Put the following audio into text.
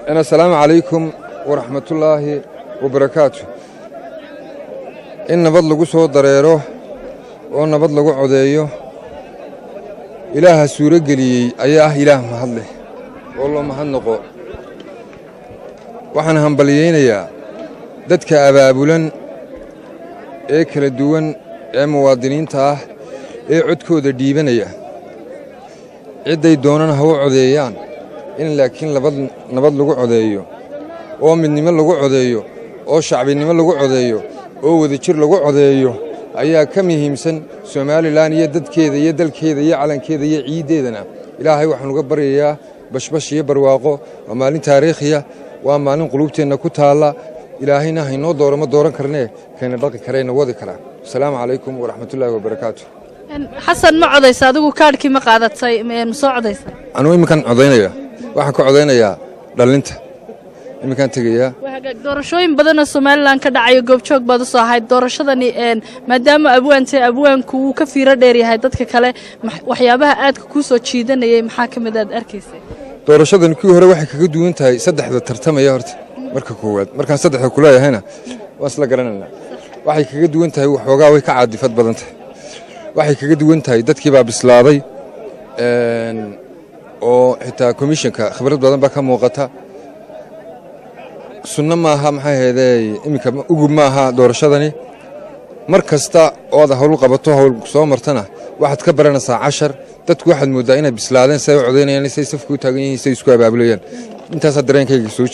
Assalaamu calaykum waraxmatullaahi wabarakaatu. In nabad lagu soo dareero oo nabad lagu codeeyo Ilaaha suuro geliyey ayaa ah Ilaah mahad leh oo loo mahad noqo. Waxaan hambalyaynayaa dadka abaabulan ee kala duwan ee muwaadiniinta ah ee codkooda dhiibanaya, cidday doonana ha u codeeyaan, in laakiin nabad lagu codeeyo oo midnimo lagu codeeyo oo shacbinimo lagu codeeyo oo wadajir lagu codeeyo ayaa ka muhiimsan. Somalilan iyo dadkeeda iyo dalkeeda iyo calankeeda iyo ciiddeedana Ilaahay waxaan uga baryayaa bashbash iyo barwaaqo. Waa maalin taariikhiya, waa maalin quluubteenna ku taalla. Ilaahayna haynoo dooro, ma dooran karnee, kayna dhaqi karayna wadi karaa. Asalaamu calaykum waraxmatullaahi wabarakaatu. Xasan, ma codaysa adigu? Kaadhkii ma qaadatay? Ma soo codaysa? Anugu iminkaan codaynaya, waxaan ka codaynayaa dhallinta, iminkaan tegayaa. Doorashooyin badanoo Somalilan ka dhacayo goobjoog baad usoo ahayd. Doorashadani, maadaama abwaantay, abwaanku wuu ka fiiro dheer yahay dadka kale, waxyaabaha aadka kuu soo jiidanayay maxaa ka mid aad arkaysay? Doorashadan kuwii hore waxay kaga duwan tahay saddexda tartamaya. Horta marka koowaad, markaan saddexda kuleeyahayna waan isla garanaynaa. Waxay kaga duwan tahay waxoogaa way ka caadifad badan tahay. Waxay kaga duwan tahay dadkii baa bislaaday oo xitaa komishanka khibrad badan baa ka muuqata. Sunno maaha, maxay ahaydey, iminka ugub maaha doorashadani. Mar kasta oo aad hawl qabato, hawl soo martana, waxaad ka baranaysaa cashar. Dadku waxaad mooddaa inay bislaadeen, siay u codaynayaan, say safka u taagan yihiin, say isku abaabulayaan. Intaasaa dareenkayga soo